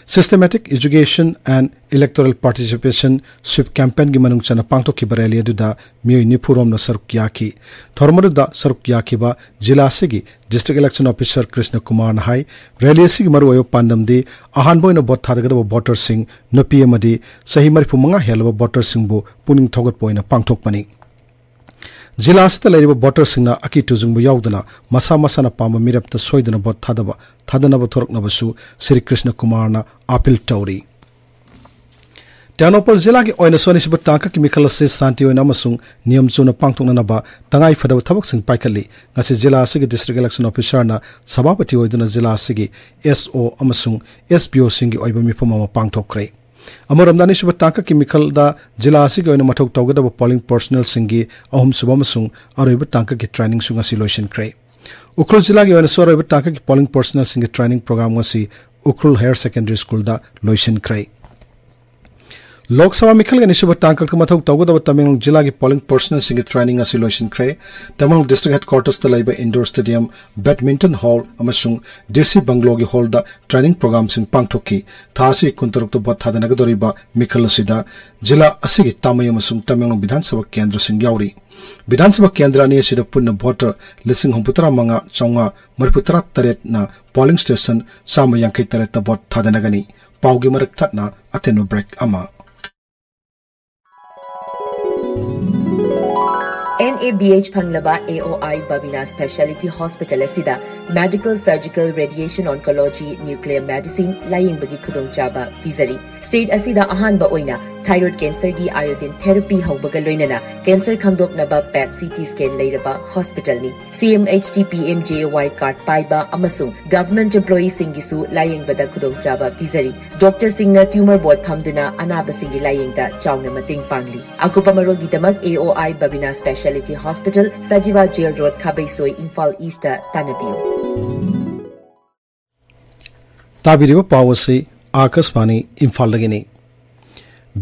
Systematic Education and Electoral Participation Sweep Campaignꯒꯤ ꯃꯅꯨꯡ ꯆꯟꯅ ꯄꯥꯡꯊꯣꯛꯈꯤꯕ rally ꯑꯗꯨꯗ ꯃꯤꯑꯣꯏ ꯅꯤꯐꯨ ꯔꯣꯝꯅ ꯁꯔꯨꯛ ꯌꯥꯈꯤ꯫ ꯊꯧꯔꯝ ꯑꯗꯨꯗ ꯁꯔꯨꯛ ꯌꯥꯈꯤꯕ ꯖꯤꯂꯥ ꯑꯁꯤꯒꯤ District Election Officer ꯀ꯭ꯔꯤꯁꯅ ꯀꯨꯃꯥꯔꯅ ꯍꯥꯏ, rally ꯑꯁꯤꯒꯤ ꯃꯔꯨꯑꯣꯏꯕ ꯄꯥꯟꯗꯝꯗꯤ ꯑꯍꯥꯟꯕ ꯑꯣꯏꯅ ꯚꯣꯠ ꯊꯥꯗꯒꯗꯕ voterꯁꯤꯡ, ꯅꯨꯄꯤ ꯑꯃꯗꯤ ꯆꯍꯤ ꯃꯔꯤꯐꯨ ꯃꯉꯥ ꯍꯦꯜꯂꯕ voterꯁꯤꯡꯕꯨ ꯄꯨꯛꯅꯤꯡ ꯊꯧꯒꯠꯄ ꯑꯣꯏꯅ ꯄꯥꯡꯊꯣꯛꯄꯅꯤ꯫ ꯖꯤꯂꯥ ꯑꯁꯤꯗ ꯂꯩꯔꯤꯕ voterꯁꯤꯡꯅ ꯑꯀꯤ ꯇꯨꯖꯨꯡꯕ ꯌꯥꯎꯗꯅ ꯃꯁꯥ ꯃꯁꯥꯅ ꯄꯥꯝꯕ ꯃꯤꯔꯦꯞꯇ ꯁꯣꯏꯗꯅ ꯚꯣꯠ ꯊꯥꯗꯕ, ꯊꯥꯗꯅꯕ ꯊꯣꯔꯛꯅꯕꯁꯨ ꯁ꯭ꯔꯤ ꯀ꯭ꯔꯤꯁꯅ ꯀꯨꯃꯥꯔꯅ appeal ꯇꯧꯔꯤ꯫ ꯇꯦꯡꯅꯧꯄꯜ ꯖꯤꯂꯥꯒꯤ ꯑꯣꯏꯅꯁꯨ ꯑꯅꯤꯁꯨꯕ ꯇꯥꯡꯀꯛꯀꯤ ꯃꯤꯈꯜ ꯑꯁꯤ ꯁꯥꯟꯇꯤ ꯑꯣꯏꯅ ꯑꯃꯁꯨꯡ ꯅꯤꯌꯝ ꯆꯨꯝꯅ ꯄꯥꯡꯊꯣꯛꯅꯅꯕ ꯇꯉꯥꯏ ꯐꯗꯕ ꯊꯕꯛꯁꯤꯡ ꯄꯥꯏꯈꯠꯂꯤ꯫ ꯉꯁꯤ ꯖꯤꯂꯥ ꯑꯁꯤꯒꯤ District Election Officerꯅ ꯁꯚꯥꯄꯇꯤ ꯑꯣꯏꯗꯨꯅ ꯖꯤꯂꯥ ꯑꯁꯤꯒꯤ S O ꯑꯃꯁꯨꯡ S P Oꯁꯤꯡꯒꯤ ꯑꯣꯏꯕ ꯃꯤꯐꯝ ꯑꯃ ꯄꯥꯡꯊꯣꯛꯈ꯭ꯔꯦ꯫ ꯑꯃꯔꯣꯝꯗ, ꯑꯅꯤꯁꯨꯕ ꯇꯥꯡꯀꯛꯀꯤ ꯃꯤꯈꯜꯗ ꯖꯤꯂꯥ ꯑꯁꯤꯒꯤ ꯑꯣꯏꯅ ꯃꯊꯧ ꯇꯧꯒꯗꯕ polling personnelꯁꯤꯡꯒꯤ ꯑꯍꯨꯝꯁꯨꯕ ꯑꯃꯁꯨꯡ ꯑꯔꯣꯏꯕ ꯇꯥꯡꯀꯛꯀꯤ trainingꯁꯨ ꯉꯁꯤ ꯂꯣꯏꯁꯤꯟꯈ꯭ꯔꯦ꯫ ꯎꯈ꯭ꯔꯨꯜ ꯖꯤꯂꯥꯒꯤ ꯑꯣꯏꯅꯁꯨ ꯑꯔꯣꯏꯕ ꯇꯥꯡꯀꯛꯀꯤ polling personnelꯁꯤꯡꯒꯤ training program ꯉꯁꯤ ꯎꯈ꯭ꯔꯨꯜ Higher Secondary Schoolꯗ ꯂꯣꯏꯁꯤꯟꯈ꯭ꯔꯦ꯫ ꯂꯣꯛ ꯁꯚꯥ ꯃꯤꯈꯜꯒꯤ ꯑꯅꯤꯁꯨꯕ ꯇꯥꯡꯀꯛꯇ ꯃꯊꯧ ꯇꯧꯒꯗꯕ ꯇꯃꯦꯡꯂꯣꯡ ꯖꯤꯂꯥꯒꯤ polling personnelꯁꯤꯡꯒꯤ training ꯉꯁꯤ ꯂꯣꯏꯁꯤꯟꯈ꯭ꯔꯦ꯫ ꯇꯃꯦꯡꯂꯣꯡ District Headquartersꯇ ꯂꯩꯕ indoor stadium, badminton hall ꯑꯃꯁꯨꯡ D C Bungalowꯒꯤ hallꯗ training programꯁꯤꯡ ꯄꯥꯡꯊꯣꯛꯈꯤ꯫ ꯊꯥ ꯑꯁꯤ ꯀꯨꯟꯇꯔꯨꯛꯇ ꯚꯣꯠ ꯊꯥꯗꯅꯒꯗꯧꯔꯤꯕ ꯃꯤꯈꯜ ꯑꯁꯤꯗ ꯖꯤꯂꯥ ꯑꯁꯤꯒꯤ ꯇꯥꯃꯩ ꯑꯃꯁꯨꯡ ꯇꯃꯦꯡꯂꯣꯡ ꯕꯤꯙꯥꯟ ꯁꯚꯥ ꯀꯦꯟꯗ꯭ꯔꯁꯤꯡ ꯌꯥꯎꯔꯤ꯫ ꯕꯤꯙꯥꯟ ꯁꯚꯥ ꯀꯦꯟꯗ꯭ꯔ ꯑꯅꯤ ꯑꯁꯤꯗ ꯄꯨꯟꯅ voter ꯂꯤꯁꯤꯡ ꯍꯨꯝꯐꯨꯇꯔꯥ ꯃꯉꯥ, ꯆꯥꯝꯃꯉꯥ ꯃꯔꯤꯐꯨꯇꯔꯥ ꯇꯔꯦꯠꯅ polling station ꯆꯥꯝꯃ ꯌꯥꯡꯈꯩ ꯇꯔꯦꯠꯇ ꯚꯣꯠ ꯊꯥꯗꯅꯒꯅꯤ꯫ ꯄꯥꯎꯒꯤ ꯃꯔꯛ ꯊꯠꯅ ꯑꯇꯦꯟꯕ break ꯑꯃ꯫ N A B H ꯐꯪꯂꯕ A O I Babina Speciality Hospital ꯑꯁꯤꯗ Medical, Surgical, Radiation Oncology, Nuclear Medicine ꯂꯥꯌꯦꯡꯕꯒꯤ ꯈꯨꯗꯣꯡꯆꯥꯕ ꯄꯤꯖꯔꯤ꯫ State ꯑꯁꯤꯗ ꯑꯍꯥꯟꯕ ꯑꯣꯏꯅ thyroid cancerꯒꯤ iodine therapy ꯍꯧꯕꯒ ꯂꯣꯏꯅꯅ cancer ꯈꯪꯗꯣꯛꯅꯕ PET C T scan ꯂꯩꯔꯕ hospitalꯅꯤ꯫ C M H T P M J A Y card ꯄꯥꯏꯕ ꯑꯃꯁꯨꯡ government employeeꯁꯤꯡꯒꯤꯁꯨ ꯂꯥꯌꯦꯡꯕꯗ ꯈꯨꯗꯣꯡꯆꯥꯕ ꯄꯤꯖꯔꯤ꯫ Doctorꯁꯤꯡꯅ tumor board ꯐꯝꯗꯨꯅ ꯑꯅꯥꯕꯁꯤꯡꯒꯤ ꯂꯥꯌꯦꯡꯗ ꯆꯥꯎꯅ ꯃꯇꯦꯡ ꯄꯥꯡꯂꯤ꯫ ꯑꯀꯨꯞꯄ ꯃꯔꯣꯜꯒꯤꯗꯃꯛ A O I Babina Speciality Hospital, Sajiwa Jail Road, ꯈꯥꯕꯩꯁꯣꯏ, Imphal Eastꯇ ꯇꯥꯟꯅꯕꯤꯌꯨ꯫ ꯇꯥꯕꯤꯔꯤꯕ ꯄꯥꯎ ꯑꯁꯤ ꯑꯥꯀꯥꯁꯕꯥꯅꯤ ꯏꯝꯐꯥꯜꯗꯒꯤꯅꯤ꯫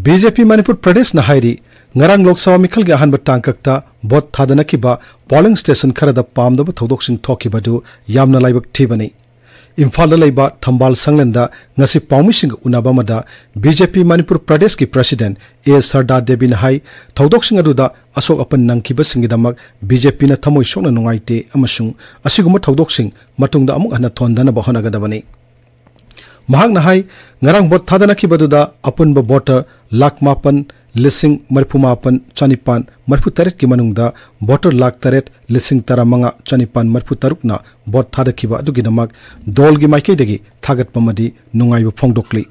B J P ꯃꯅꯤꯄꯨꯔ ꯄ꯭ꯔꯗꯦꯁꯅ ꯍꯥꯏꯔꯤ, ꯉꯔꯥꯡ ꯂꯣꯛ ꯁꯚꯥ ꯃꯤꯈꯜꯒꯤ ꯑꯍꯥꯟꯕ ꯇꯥꯡꯀꯛꯇ ꯚꯣꯠ ꯊꯥꯗꯅꯈꯤꯕ polling station ꯈꯔꯗ ꯄꯥꯝꯗꯕ ꯊꯧꯗꯣꯛꯁꯤꯡ ꯊꯣꯛꯈꯤꯕ ꯑꯗꯨ ꯌꯥꯝꯅ ꯂꯥꯏꯕꯛ ꯊꯤꯕꯅꯤ꯫ ꯏꯝꯐꯥꯜꯗ ꯂꯩꯕ ꯊꯝꯕꯥꯜ ꯁꯪꯂꯦꯟꯗ ꯉꯁꯤ ꯄꯥꯎꯃꯤꯁꯤꯡꯒ ꯎꯅꯕ ꯑꯃꯗ ꯕꯤ ꯖꯦ ꯄꯤ ꯃꯅꯤꯄꯨꯔ ꯄ꯭ꯔꯗꯦꯁꯀꯤ ꯄ꯭ꯔꯁꯤꯗꯦꯟꯠ ꯑꯦ ꯁꯔꯗꯥ ꯗꯦꯕꯤꯅ ꯍꯥꯏ, ꯊꯧꯗꯣꯛꯁꯤꯡ ꯑꯗꯨꯗ ꯑꯁꯣꯛ ꯑꯄꯟ ꯅꯪꯈꯤꯕꯁꯤꯡꯒꯤꯗꯃꯛ ꯕꯤ ꯖꯦ ꯄꯤꯅ ꯊꯃꯣꯏ ꯁꯣꯛꯅ ꯅꯨꯡꯉꯥꯏꯇꯦ ꯑꯃꯁꯨꯡ ꯑꯁꯤꯒꯨꯝꯕ ꯊꯧꯗꯣꯛꯁꯤꯡ ꯃꯇꯨꯡꯗ ꯑꯃꯨꯛ ꯍꯟꯅ ꯊꯣꯟꯗꯅꯕ ꯍꯣꯠꯅꯒꯗꯕꯅꯤ꯫ ꯃꯍꯥꯛꯅ ꯍꯥꯏ, ꯉꯔꯥꯡ ꯚꯣꯠ ꯊꯥꯗꯅꯈꯤꯕꯗꯨꯗ ꯑꯄꯨꯟꯕ ꯚꯣꯇꯔ ꯂꯥꯈ ꯃꯥꯄꯟ ꯂꯤꯁꯤꯡ ꯃꯔꯤꯐꯨ ꯃꯥꯄꯟ ꯆꯅꯤꯄꯥꯟ ꯃꯔꯤꯐꯨ ꯇꯔꯦꯠꯀꯤ ꯃꯅꯨꯡꯗ ꯚꯣꯇꯔ ꯂꯥꯈ ꯇꯔꯦꯠ ꯂꯤꯁꯤꯡ ꯇꯔꯥꯃꯉꯥ ꯆꯅꯤꯄꯥꯟ ꯃꯔꯤꯐꯨ ꯇꯔꯨꯛꯅ ꯚꯣꯠ ꯊꯥꯗꯈꯤꯕ ꯑꯗꯨꯒꯤꯗꯃꯛ ꯗꯣꯜꯒꯤ ꯃꯥꯏꯀꯩꯗꯒꯤ ꯊꯥꯒꯠꯄ ꯑꯃꯗꯤ ꯅꯨꯡꯉꯥꯏꯕ ꯐꯣꯡꯗꯣꯛꯂꯤ꯫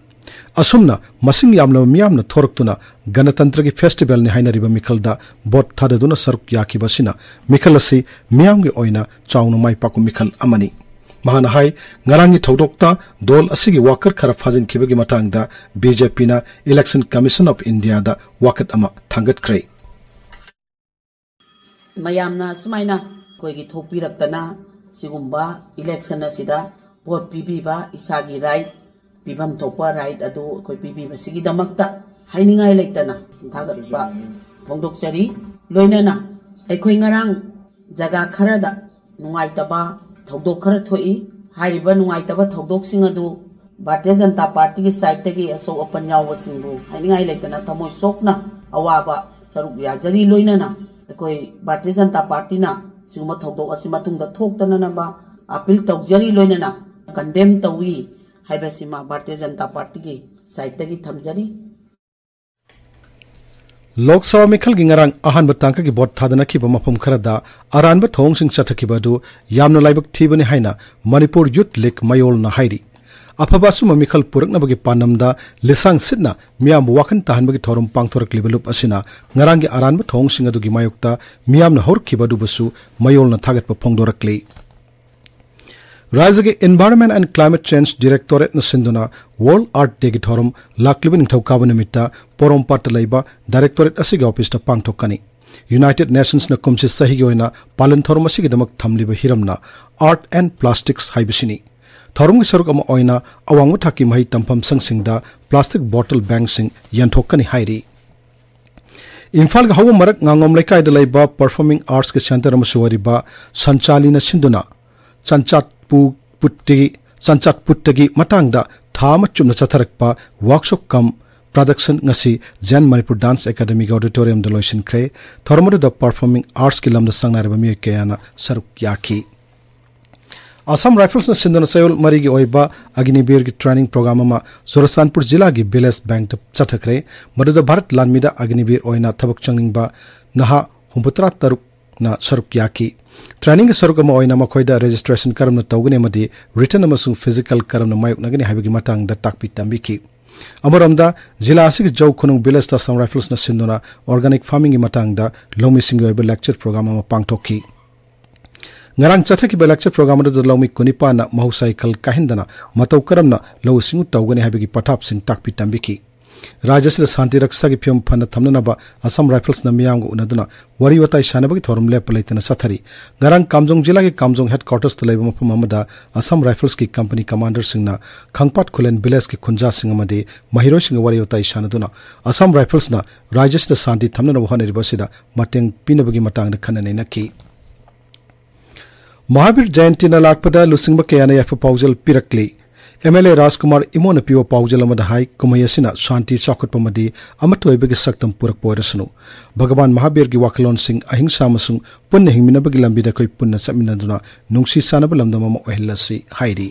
ꯑꯁꯨꯝꯅ ꯃꯁꯤꯡ ꯌꯥꯝꯂꯕ ꯃꯤꯌꯥꯝꯅ ꯊꯣꯔꯛꯇꯨꯅ ꯒꯅꯇꯟꯇ꯭ꯔꯒꯤ ꯐꯦꯁꯇꯤꯚꯦꯜꯅꯤ ꯍꯥꯏꯅꯔꯤꯕ ꯃꯤꯈꯜꯗ ꯚꯣꯠ ꯊꯥꯗꯗꯨꯅ ꯁꯔꯨꯛ ꯌꯥꯈꯤꯕ ꯑꯁꯤꯅ ꯃꯤꯈꯜ ꯑꯁꯤ ꯃꯤꯌꯥꯝꯒꯤ ꯑꯣꯏꯅ ꯆꯥꯎꯅ ꯃꯥꯏ ꯄꯥꯛꯄ ꯃꯤꯈꯜ ꯑꯃꯅꯤ꯫ ꯃꯍꯥꯛꯅ ꯍꯥꯏ, ꯉꯔꯥꯡꯒꯤ ꯊꯧꯗꯣꯛꯇ ꯗꯣꯜ ꯑꯁꯤꯒꯤ ꯋꯥꯀꯔ ꯈꯔ ꯐꯥꯖꯤꯟꯈꯤꯕꯒꯤ ꯃꯇꯥꯡꯗ ꯕꯤ ꯖꯦ ꯄꯤꯅ Election Commission of India ꯗ ꯋꯥꯀꯠ ꯑꯃ ꯊꯥꯡꯒꯠꯈ꯭ꯔꯦ꯫ ꯃꯌꯥꯝꯅ ꯁꯨꯃꯥꯏꯅ ꯑꯩꯈꯣꯏꯒꯤ ꯊꯣꯛꯄꯤꯔꯛꯇꯅ ꯁꯤꯒꯨꯝꯕ election ꯑꯁꯤꯗ ꯚꯣꯠ ꯄꯤꯕꯤꯕ, ꯏꯁꯥꯒꯤ right, ꯄꯤꯐꯝ ꯊꯣꯛꯄ right ꯑꯗꯨ ꯑꯩꯈꯣꯏ ꯄꯤꯕꯤꯕꯁꯤꯒꯤꯗꯃꯛꯇ ꯍꯥꯏꯅꯤꯡꯉꯥꯏ ꯂꯩꯇꯅ ꯊꯥꯒꯠꯄ ꯐꯣꯡꯗꯣꯛꯆꯔꯤ꯫ ꯂꯣꯏꯅꯅ ꯑꯩꯈꯣꯏ ꯉꯔꯥꯡ ꯖꯒꯥ ꯈꯔꯗ ꯅꯨꯡꯉꯥꯏꯇꯕ ꯊꯧꯗꯣꯛ ꯈꯔ ꯊꯣꯛꯏ꯫ ꯍꯥꯏꯔꯤꯕ ꯅꯨꯡꯉꯥꯏꯇꯕ ꯊꯧꯗꯣꯛꯁꯤꯡ ꯑꯗꯨ ꯚꯥꯔꯇꯤꯌ ꯖꯅꯇꯥ ꯄꯥꯔꯇꯤꯒꯤ side ꯇꯒꯤ ꯑꯁꯣꯛ ꯑꯄꯟ ꯌꯥꯎꯕꯁꯤꯡꯕꯨ ꯍꯥꯏꯅꯤꯡꯉꯥꯏ ꯂꯩꯇꯅ ꯊꯃꯣꯏ ꯁꯣꯛꯅ ꯑꯋꯥꯕ ꯁꯔꯨꯛ ꯌꯥꯖꯔꯤ꯫ ꯂꯣꯏꯅꯅ ꯑꯩꯈꯣꯏ ꯚꯥꯔꯇꯤꯌ ꯖꯅꯇꯥ ꯄꯥꯔꯇꯤꯅ ꯁꯤꯒꯨꯝꯕ ꯊꯧꯗꯣꯛ ꯑꯁꯤ ꯃꯇꯨꯡꯗ ꯊꯣꯛꯇꯅꯅꯕ appeal ꯇꯧꯖꯔꯤ꯫ ꯂꯣꯏꯅꯅ condemn ꯇꯧꯏ ꯍꯥꯏꯕꯁꯤꯃ ꯚꯥꯔꯇꯤꯌ ꯖꯅꯇꯥ ꯄꯥꯔꯇꯤꯒꯤ side ꯇꯒꯤ ꯊꯝꯖꯔꯤ꯫ ꯂꯣꯛ ꯁꯚꯥ ꯃꯤꯈꯜꯒꯤ ꯉꯔꯥꯡ ꯑꯍꯥꯟꯕ ꯇꯥꯡꯀꯛꯀꯤ ꯚꯣꯠ ꯊꯥꯗꯅꯈꯤꯕ ꯃꯐꯝ ꯈꯔꯗ ꯑꯔꯥꯟꯕ ꯊꯧꯑꯣꯡꯁꯤꯡ ꯆꯠꯊꯈꯤꯕ ꯑꯗꯨ ꯌꯥꯝꯅ ꯂꯥꯏꯕꯛ ꯊꯤꯕꯅꯤ ꯍꯥꯏꯅ ꯃꯅꯤꯄꯨꯔ ꯌꯨꯊ ꯂꯤꯒ ꯃꯌꯣꯜꯅ ꯍꯥꯏꯔꯤ꯫ ꯑꯐꯕ ꯑꯆꯨꯝꯕ ꯃꯤꯈꯜ ꯄꯨꯔꯛꯅꯕꯒꯤ ꯄꯥꯟꯗꯝꯗ ꯂꯤꯁꯥꯡ ꯁꯤꯠꯅ ꯃꯤꯌꯥꯝꯕꯨ ꯋꯥꯈꯜ ꯇꯥꯍꯟꯕꯒꯤ ꯊꯧꯔꯝ ꯄꯥꯡꯊꯣꯔꯛꯂꯤꯕ ꯂꯨꯞ ꯑꯁꯤꯅ ꯉꯔꯥꯡꯒꯤ ꯑꯔꯥꯟꯕ ꯊꯧꯑꯣꯡꯁꯤꯡ ꯑꯗꯨꯒꯤ ꯃꯥꯌꯣꯛꯇ ꯃꯤꯌꯥꯝꯅ ꯍꯧꯔꯛꯈꯤꯕ ꯑꯗꯨꯕꯨꯁꯨ ꯃꯌꯣꯜꯅ ꯊꯥꯒꯠꯄ ꯐꯣꯡꯗꯣꯔꯛꯂꯤ꯫ ꯔꯥꯖ꯭ꯌꯒꯤ Environment and Climate Change Directorate ꯅ ꯁꯤꯟꯗꯨꯅ World Earth Day ꯒꯤ ꯊꯧꯔꯝ ꯂꯥꯛꯂꯤꯕ ꯅꯤꯡꯊꯧꯀꯥꯕ ꯅꯨꯃꯤꯠꯇ ꯄꯣꯔꯣꯝꯄꯥꯠꯇ ꯂꯩꯕ directorate ꯑꯁꯤꯒꯤ office ꯇ ꯄꯥꯡꯊꯣꯛꯀꯅꯤ꯫ United Nations ꯅ ꯀꯨꯝꯁꯤ ꯆꯍꯤꯒꯤ ꯑꯣꯏꯅ ꯄꯥꯂꯟ ꯊꯧꯔꯝ ꯑꯁꯤꯒꯤꯗꯃꯛ ꯊꯝꯂꯤꯕ ꯍꯤꯔꯝꯅ Earth and Plastics ꯍꯥꯏꯕꯁꯤꯅꯤ꯫ ꯊꯧꯔꯝꯒꯤ ꯁꯔꯨꯛ ꯑꯃ ꯑꯣꯏꯅ ꯑꯋꯥꯡꯕ ꯊꯥꯛꯀꯤ ꯃꯍꯩ ꯇꯝꯐꯝ ꯁꯪꯁꯤꯡꯗ plastic bottle bank ꯁꯤꯡ ꯌꯦꯟꯊꯣꯛꯀꯅꯤ ꯍꯥꯏꯔꯤ꯫ ꯏꯝꯐꯥꯜꯒꯤ ꯍꯧꯕ ꯃꯔꯛ ꯉꯥꯉꯣꯝ ꯂꯩꯀꯥꯏꯗ ꯂꯩꯕ Performing Arts ꯀꯤ centre ꯑꯃꯁꯨ ꯑꯣꯏꯔꯤꯕ ꯁꯟꯆꯥꯂꯤꯅ ꯁꯤꯟꯗꯨꯅ ꯆꯟꯆꯥꯠꯄꯨ ꯄꯨꯠꯇꯒꯤ ꯆꯟꯆꯥꯠꯄꯨꯠꯇꯒꯤ ꯃꯇꯥꯡꯗ ꯊꯥ ꯑꯃ ꯆꯨꯞꯅ ꯆꯠꯊꯔꯛꯄ ꯋꯥꯔꯛꯁꯣꯞ ꯀꯝ ꯄ꯭ꯔꯗꯛꯁꯟ ꯉꯁꯤ ꯖꯦꯟ ꯃꯅꯤꯄꯨꯔ ꯗꯥꯟꯁ ꯑꯦꯀꯥꯗꯃꯤꯒꯤ ꯑꯣꯗꯤꯇꯣꯔꯤꯌꯝꯗ ꯂꯣꯏꯁꯤꯟꯈ꯭ꯔꯦ꯫ ꯊꯧꯔꯝ ꯑꯗꯨꯗ ꯄꯔꯐꯣꯔꯃꯤꯡ ꯑꯥꯔꯠꯁꯀꯤ ꯂꯝꯗ ꯁꯪꯅꯔꯤꯕ ꯃꯤꯑꯣꯏ ꯀꯌꯥꯅ ꯁꯔꯨꯛ ꯌꯥꯈꯤ꯫ ꯑꯁꯥꯝ ꯔꯥꯏꯐꯜꯁꯅ ꯁꯤꯟꯗꯨꯅ ꯆꯌꯣꯜ ꯃꯔꯤꯒꯤ ꯑꯣꯏꯕ ꯑꯒꯅꯤꯕꯤꯔꯒꯤ ꯇ꯭ꯔꯦꯅꯤꯡ ꯄ꯭ꯔꯣꯒ꯭ꯔꯥꯝ ꯑꯃ ꯆꯨꯔꯆꯥꯟꯄꯨꯔ ꯖꯤꯂꯥꯒꯤ ꯚꯤꯂꯦꯖ ꯕꯦꯡꯛꯇ ꯆꯠꯊꯈ꯭ꯔꯦ꯫ ꯃꯗꯨꯗ ꯚꯥꯔꯠ ꯂꯥꯟꯃꯤꯗ ꯑꯒꯅꯤꯕꯤꯔ ꯑꯣꯏꯅ ꯊꯕꯛ ꯆꯪꯅꯤꯡꯕ ꯅꯍꯥ ꯍꯨꯝꯐꯨꯇꯔꯥ ꯇꯔꯨꯛꯅ ꯁꯔꯨꯛ ꯌꯥꯈꯤ꯫ ꯇ꯭ꯔꯦꯅꯤꯡꯒꯤ ꯁꯔꯨꯛ ꯑꯃ ꯑꯣꯏꯅ ꯃꯈꯣꯏꯗ ꯔꯦꯖꯤꯁꯇ꯭ꯔꯦꯁꯟ ꯀꯔꯝꯅ ꯇꯧꯒꯅꯤ ꯑꯃꯗꯤ ꯔꯤꯇꯟ ꯑꯃꯁꯨꯡ ꯐꯤꯖꯤꯀꯦꯜ ꯀꯔꯝꯅ ꯃꯥꯌꯣꯛꯅꯒꯅꯤ ꯍꯥꯏꯕꯒꯤ ꯃꯇꯥꯡꯗ ꯇꯥꯛꯄꯤ ꯇꯝꯕꯤꯈꯤ꯫ ꯑꯃꯔꯣꯝꯗ, ꯖꯤꯂꯥ ꯑꯁꯤꯒꯤ ꯖꯧ ꯈꯨꯅꯨꯡ ꯚꯤꯂꯦꯖꯇ ꯑꯁꯥꯝ ꯔꯥꯏꯐꯜꯁꯅ ꯁꯤꯟꯗꯨꯅ ꯑꯣꯔꯒꯥꯅꯤꯛ ꯐꯥꯔꯃꯤꯡꯒꯤ ꯃꯇꯥꯡꯗ ꯂꯧꯃꯤꯁꯤꯡꯒꯤ ꯑꯣꯏꯕ ꯂꯦꯛꯆꯔ ꯄ꯭ꯔꯣꯒ꯭ꯔꯥꯝ ꯑꯃ ꯄꯥꯡꯊꯣꯛꯈꯤ꯫ ꯉꯔꯥꯡ ꯆꯠꯊꯈꯤꯕ ꯂꯦꯛꯆꯔ ꯄ꯭ꯔꯣꯒ꯭ꯔꯥꯝ ꯑꯗꯨꯗ ꯂꯧꯃꯤ ꯀꯨꯟꯅꯤꯄꯥꯟꯅ ꯃꯍꯧꯁꯥꯒꯤ ꯈꯜ ꯀꯥꯏꯍꯟꯗꯅ ꯃꯇꯧ ꯀꯔꯝꯅ ꯂꯧꯎ ꯁꯤꯡꯎ ꯇꯧꯒꯅꯤ ꯍꯥꯏꯕꯒꯤ ꯄꯊꯥꯞꯁꯤꯡ ꯇꯥꯛꯄꯤ ꯇꯝꯕꯤꯈꯤ꯫ ꯔꯥꯖ꯭ꯌ ꯑꯁꯤꯗ ꯁꯥꯟꯇꯤ ꯔꯛꯁꯥꯒꯤ ꯐꯤꯕꯝ ꯐꯅ ꯊꯝꯅꯅꯕ ꯑꯁꯥꯝ ꯔꯥꯏꯐꯜꯁꯅ ꯃꯤꯌꯥꯝꯒ ꯎꯅꯗꯨꯅ ꯋꯥꯔꯤ ꯋꯥꯇꯥꯏ ꯁꯥꯟꯅꯕꯒꯤ ꯊꯧꯔꯝ ꯂꯦꯞꯄ ꯂꯩꯇꯅ ꯆꯠꯊꯔꯤ꯫ ꯉꯔꯥꯡ ꯀꯥꯝꯖꯣꯡ ꯖꯤꯂꯥꯒꯤ ꯀꯥꯝꯖꯣꯡ ꯍꯦꯗꯀ꯭ꯋꯥꯇꯔꯁꯇ ꯂꯩꯕ ꯃꯐꯝ ꯑꯃꯗ ꯑꯁꯥꯝ ꯔꯥꯏꯐꯜꯁꯀꯤ ꯀꯝꯄꯅꯤ ꯀꯃꯥꯟꯗꯔꯁꯤꯡꯅ ꯈꯪꯄꯥꯠ ꯈꯨꯂꯦꯟ ꯚꯤꯂꯦꯖꯀꯤ ꯈꯨꯟꯖꯥꯁꯤꯡ ꯑꯃꯗꯤ ꯃꯍꯩꯔꯣꯏꯁꯤꯡꯒ ꯋꯥꯔꯤ ꯋꯥꯇꯥꯏ ꯁꯥꯟꯅꯗꯨꯅ ꯑꯁꯥꯝ ꯔꯥꯏꯐꯜꯁꯅ ꯔꯥꯖ꯭ꯌ ꯑꯁꯤꯗ ꯁꯥꯟꯇꯤ ꯊꯝꯅꯅꯕ ꯍꯣꯠꯅꯔꯤꯕ ꯑꯁꯤꯗ ꯃꯇꯦꯡ ꯄꯤꯅꯕꯒꯤ ꯃꯇꯥꯡꯗ ꯈꯟꯅ ꯅꯩꯅꯈꯤ꯫ ꯃꯍꯥꯕꯤꯔ ꯖꯌꯟꯇꯤꯅ ꯂꯥꯛꯄꯗ ꯂꯨꯆꯤꯡꯕ ꯀꯌꯥꯅ ꯌꯥꯏꯐ ꯄꯥꯎꯖꯦꯜ ꯄꯤꯔꯛꯂꯤ꯫ ꯑꯦꯝ ꯑꯦꯜ ꯑꯦ ꯔꯥꯖꯀꯨꯃꯥꯔ ꯏꯃꯣꯅ ꯄꯤꯕ ꯄꯥꯎꯖꯦꯜ ꯑꯃꯗ ꯍꯥꯏ, ꯀꯨꯝꯍꯩ ꯑꯁꯤꯅ ꯁꯥꯟꯇꯤ, ꯆꯥꯎꯈꯠꯄ ꯑꯃꯗꯤ ꯑꯃꯠꯇ ꯑꯣꯏꯕꯒꯤ ꯁꯛꯇꯝ ꯄꯨꯔꯛꯄ ꯑꯣꯏꯔꯁꯅꯨ꯫ ꯚꯒꯋꯥꯟ ꯃꯍꯥꯕꯤꯔꯒꯤ ꯋꯥꯈꯜꯂꯣꯟꯁꯤꯡ, ꯑꯍꯤꯡꯁꯥ ꯑꯃꯁꯨꯡ ꯄꯨꯟꯅ ꯍꯤꯡꯃꯤꯟꯅꯕꯒꯤ ꯂꯝꯕꯤꯗ ꯑꯩꯈꯣꯏ ꯄꯨꯟꯅ ꯆꯠꯃꯤꯟꯅꯗꯨꯅ ꯅꯨꯡꯁꯤ ꯆꯥꯟꯅꯕ ꯂꯝꯗꯝ ꯑꯃ ꯑꯣꯏꯍꯜꯂꯁꯤ ꯍꯥꯏꯔꯤ꯫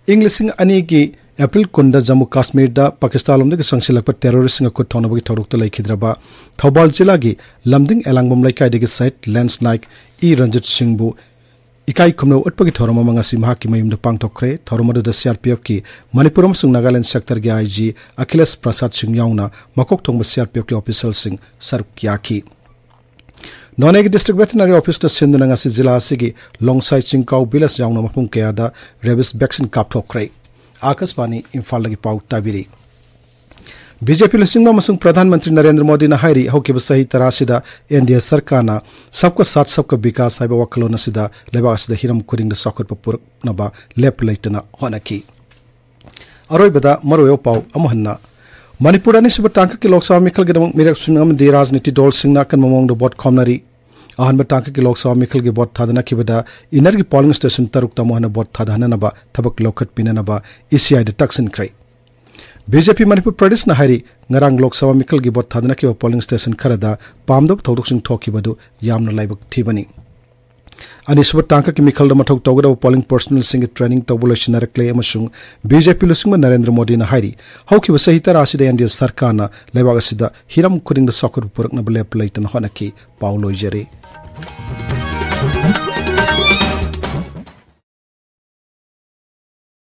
ꯏꯪ ꯂꯤꯁꯤꯡ ꯑꯅꯤꯒꯤ ꯑꯦꯄ꯭ꯔꯤꯜ ꯀꯨꯟꯗ ꯖꯝꯃꯨ ꯀꯥꯁꯃꯤꯔꯗ ꯄꯥꯀꯤꯁꯇꯥꯟ ꯂꯣꯝꯗꯒꯤ ꯆꯪꯁꯤꯜꯂꯛꯄ ꯇꯦꯔꯣꯔꯤꯁ꯭ꯠꯁꯤꯡꯒ ꯈꯨꯠ ꯊꯧꯅꯕꯒꯤ ꯊꯧꯗꯣꯛꯇ ꯂꯩꯈꯤꯗ꯭ꯔꯕ ꯊꯧꯕꯥꯜ ꯖꯤꯂꯥꯒꯤ ꯂꯝꯗꯤꯡ ꯑꯦꯂꯥꯡꯕꯝ ꯂꯩꯀꯥꯏꯗꯒꯤ ꯁꯍꯤꯗ ꯂꯦꯟꯁ ꯅꯥꯏꯛ ꯏ ꯔꯟꯖꯤꯠ ꯁꯤꯡꯕꯨ ꯏꯀꯥꯏ ꯈꯨꯝꯅꯕ ꯎꯠꯄꯒꯤ ꯊꯧꯔꯝ ꯑꯃ ꯉꯁꯤ ꯃꯍꯥꯛꯀꯤ ꯃꯌꯨꯝꯗ ꯄꯥꯡꯊꯣꯛꯈ꯭ꯔꯦ꯫ ꯊꯧꯔꯝ ꯑꯗꯨꯗ ꯁꯤ ꯑꯥꯔ ꯄꯤ ꯑꯦꯐꯀꯤ ꯃꯅꯤꯄꯨꯔ ꯑꯃꯁꯨꯡ ꯅꯥꯒꯥꯂꯦꯟ ꯁꯦꯛꯇꯔꯒꯤ ꯑꯥꯏ ꯖꯤ ꯑꯈꯤꯂꯦꯁ ꯄ꯭ꯔꯁꯥꯗ ꯁꯤꯡ ꯌꯥꯎꯅ ꯃꯀꯣꯛ ꯊꯣꯡꯕ ꯁꯤ ꯑꯥꯔ ꯄꯤ ꯑꯦꯐꯀꯤ ꯑꯣꯐꯤꯁꯤꯌꯦꯜꯁꯤꯡ ꯁꯔꯨꯛ ꯌꯥꯈꯤ꯫ ꯅꯣꯅꯦꯒꯤ ꯗꯤꯁꯇ꯭ꯔꯤꯛ ꯚꯦꯇꯤꯅꯔꯤ ꯑꯣꯐꯤꯁꯅ ꯁꯤꯟꯗꯨꯅ ꯉꯁꯤ ꯖꯤꯂꯥ ꯑꯁꯤꯒꯤ ꯂꯣꯡꯁꯥꯏ ꯆꯤꯡꯀꯥꯎ ꯚꯤꯂꯦꯖ ꯌꯥꯎꯅ ꯃꯐꯝ ꯀꯌꯥꯗ ꯔꯦꯕꯤꯁ ꯚꯦꯛꯁꯤꯟ ꯀꯥꯞꯊꯣꯛꯈ꯭ꯔꯦ꯫ ꯑꯥꯀꯥꯁꯕꯥꯅꯤ ꯏꯝꯐꯥꯜꯗꯒꯤ ꯄꯥꯎ ꯇꯥꯕꯤꯔꯤ꯫ ꯕꯤ ꯖꯦ ꯄꯤ ꯂꯨꯆꯤꯡꯕ ꯑꯃꯁꯨꯡ ꯄ꯭ꯔꯙꯥꯟ ꯃꯟꯇ꯭ꯔꯤ ꯅꯔꯦꯟꯗ꯭ꯔ ꯃꯣꯗꯤꯅ ꯍꯥꯏꯔꯤ, ꯍꯧꯈꯤꯕ ꯆꯍꯤ ꯇꯔꯥꯁꯤꯗ ꯑꯦꯟ ꯗꯤ ꯑꯦ ꯁꯔꯀꯥꯔꯅ ꯁꯕꯀꯥ ꯁꯥꯊ ꯁꯕꯀꯥ ꯕꯤꯀꯥꯁ ꯍꯥꯏꯕ ꯋꯥꯈꯜꯂꯣꯟ ꯑꯁꯤꯗ ꯂꯩꯕꯥꯛ ꯑꯁꯤꯗ ꯍꯤꯔꯝ ꯈꯨꯗꯤꯡꯗ ꯆꯥꯎꯈꯠꯄ ꯄꯨꯔꯛꯅꯕ ꯂꯦꯞꯄ ꯂꯩꯇꯅ ꯍꯣꯠꯅꯈꯤ꯫ ꯑꯔꯣꯏꯕꯗ ꯃꯔꯨꯑꯣꯏꯕ ꯄꯥꯎ ꯑꯃꯨꯛ ꯍꯟꯅ꯫ ꯃꯅꯤꯄꯨꯔ ꯑꯅꯤꯁꯨꯕ ꯇꯥꯡꯀꯛꯀꯤ ꯂꯣꯛ ꯁꯚꯥ ꯃꯤꯈꯜꯒꯤꯗꯃꯛ ꯃꯤꯔꯦꯞꯁꯤꯡ ꯑꯃꯗꯤ ꯔꯥꯖꯅꯤꯇꯤ ꯗꯜꯁꯤꯡꯅ ꯑꯀꯟꯕ ꯃꯑꯣꯡꯗ ꯚꯣꯠ ꯈꯣꯝꯅꯔꯤ꯫ ꯑꯍꯥꯟꯕ ꯇꯥꯡꯀꯛꯀꯤ ꯂꯣꯛ ꯁꯚꯥ ꯃꯤꯈꯜꯒꯤ ꯚꯣꯠ ꯊꯥꯗꯅꯈꯤꯕꯗ ꯏꯟꯅꯔꯒꯤ ꯄꯣꯂꯤꯡ ꯁ꯭ꯇꯦꯁꯟ ꯇꯔꯨꯛꯇ ꯑꯃꯨꯛ ꯍꯟꯅ ꯚꯣꯠ ꯊꯥꯗꯍꯟꯅꯅꯕ ꯊꯕꯛ ꯂꯧꯈꯠꯄꯤꯅꯅꯕ ꯏ ꯁꯤ ꯑꯥꯏꯗ ꯇꯛꯁꯤꯟꯈ꯭ꯔꯦ꯫ ꯕꯤ ꯖꯦ ꯄꯤ ꯃꯅꯤꯄꯨꯔ ꯄ꯭ꯔꯗꯦꯁꯅ ꯍꯥꯏꯔꯤ, ꯉꯔꯥꯡ ꯂꯣꯛ ꯁꯚꯥ ꯃꯤꯈꯜꯒꯤ ꯚꯣꯠ ꯊꯥꯗꯅꯈꯤꯕ ꯄꯣꯂꯤꯡ ꯁ꯭ꯇꯦꯁꯟ ꯈꯔꯗ ꯄꯥꯝꯗꯕ ꯊꯧꯗꯣꯛꯁꯤꯡ ꯊꯣꯛꯈꯤꯕ ꯑꯗꯨ ꯌꯥꯝꯅ ꯂꯥꯏꯕꯛ ꯊꯤꯕꯅꯤ꯫ ꯑꯅꯤꯁꯨꯕ ꯇꯥꯡꯀꯛꯀꯤ ꯃꯤꯈꯜꯗ ꯃꯊꯧ ꯇꯧꯒꯗꯕ ꯄꯣꯂꯤꯡ ꯄꯔꯁꯅꯦꯜꯁꯤꯡꯒꯤ ꯇ꯭ꯔꯦꯅꯤꯡ ꯇꯧꯕ ꯂꯣꯏꯁꯤꯟꯅꯔꯛꯂꯦ ꯑꯃꯁꯨꯡ ꯕꯤ ꯖꯦ ꯄꯤ ꯂꯨꯆꯤꯡꯕ ꯅꯔꯦꯟꯗ꯭ꯔ ꯃꯣꯗꯤꯅ ꯍꯥꯏꯔꯤ, ꯍꯧꯈꯤꯕ ꯆꯍꯤ ꯇꯔꯥ ꯑꯁꯤꯗ ꯑꯦꯟ ꯗꯤ ꯑꯦ ꯁꯔꯀꯥꯔꯅ ꯂꯩꯕꯥꯛ ꯑꯁꯤꯗ ꯍꯤꯔꯝ ꯈꯨꯗꯤꯡꯗ ꯆꯥꯎꯈꯠꯄ ꯄꯨꯔꯛꯅꯕ ꯂꯦꯞꯄ ꯂꯩꯇꯅ ꯍꯣꯠꯅꯈꯤ꯫ ꯄꯥꯎ ꯂꯣꯏꯖꯔꯦ꯫